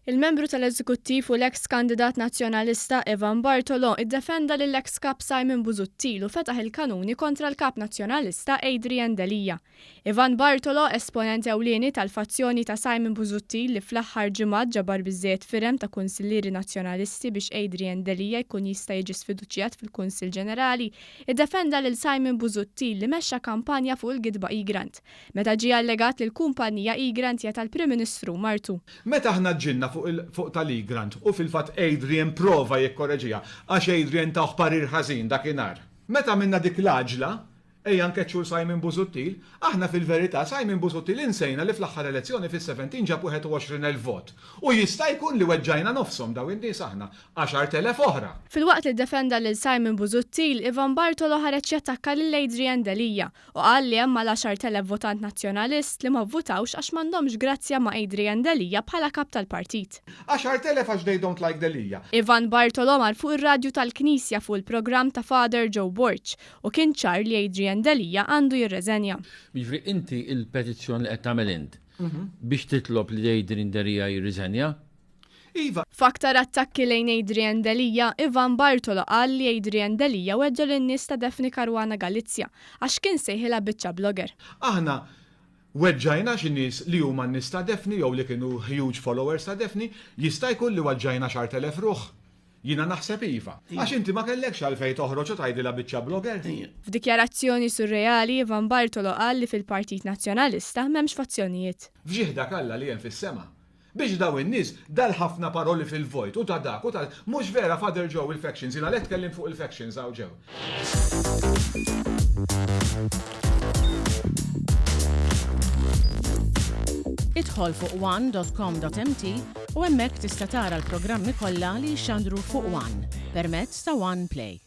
Il-membru tal-Eżekuttiv u l-eks kandidat Nazzjonalista Ivan Bartolo iddefenda lill-eks Kap Simon Busuttil u fetaħ il-kanuni kontra l-Kap Nazzjonalista Adrian Delia. Ivan Bartolo, esponent ewlieni tal-fazzjoni ta' Simon Busuttil li fl-aħħar ġimgħat ġabar biżżejjed firem ta' kunsillieri Nazzjonalisti biex Adrian Delia jkun jista' jiġi sfiduċjat fil-Kunsill Ġenerali, iddefenda lil Simon Busuttil li mexxa kampanja fuq il-gidba Egrant. Meta ġie allegat li l-kumpanija Egrant hija tal-Prim Ministru u martu. Meta aħna ġġilna fuq il fuq tal-Egrant u fil-fatt Adrian prova jikkoreġiha għax Adrian tawh parir ħażin dakinhar. Meta għamilna dik l-għaġla, ejja nkeċċu 'l Simon Busuttil, aħna fil-verità Simon Busuttil insejna li fl-aħħar elezzjoni fis-17 ġab 21,000 vot. U jista' jkun li weġġajna nofshom dawn in-nies aħna, 10,000 oħra. Filwaqt li ddefenda lil Simon Busuttil, Ivan Bartolo ħareġ jattakka lil Adrian Delia u qal li hemm mal-10,000 votant Nazzjonalist li ma vvutawx għax m'għandhomx grazzja ma' Adrian Delia bħala kap tal-partit. 10,000 għax they don't like Delia. Ivan Bartolo mar fuq ir-radju tal-Knisja fuq il-programm ta' Father Joe Borg u kien ċar li Adrian Delia għandu jirreżenja. Jiġifieri inti l-petizzjoni li qed tagħmel int biex titlob li Adrian Delia jirriżenja? Iva. F'aktar attakki lejn Adrian Delia, Ivan Bartolo qal li Adrian Delia weġġa' lin-nies ta' Daphne Caruana Galizia għax kien sejħilha biċċa blogger. Aħna weġġajna xi nies li huma n-nies ta' Daphne jew li kienu huge followers ta' Daphne, jista' jkun li weġġajna 10,000 ruħ? Jiena naħseb iva. Għax inti ma kellekx għalfejn toħroġ u tgħidilha biċċa blogger. F'dikjarazzjoni surreali, Ivan Bartolo qal li fil-Partit Nazzjonalista m'hemmx fazzjonijiet. F'ġieħ dak Alla li hemm fis-sema. Biex dawn in-nies, dal-ħafna paroli fil-vojt u ta' dak u ta' mhux vera Father Joe il-factions, jien għalhekk tkellimt fuq il-factions hawn ġew. Idħol fuq one dot com dot mt u hemmhekk tista' tara l-programmi kollha li jixxandru fuq one permezz ta' One Play.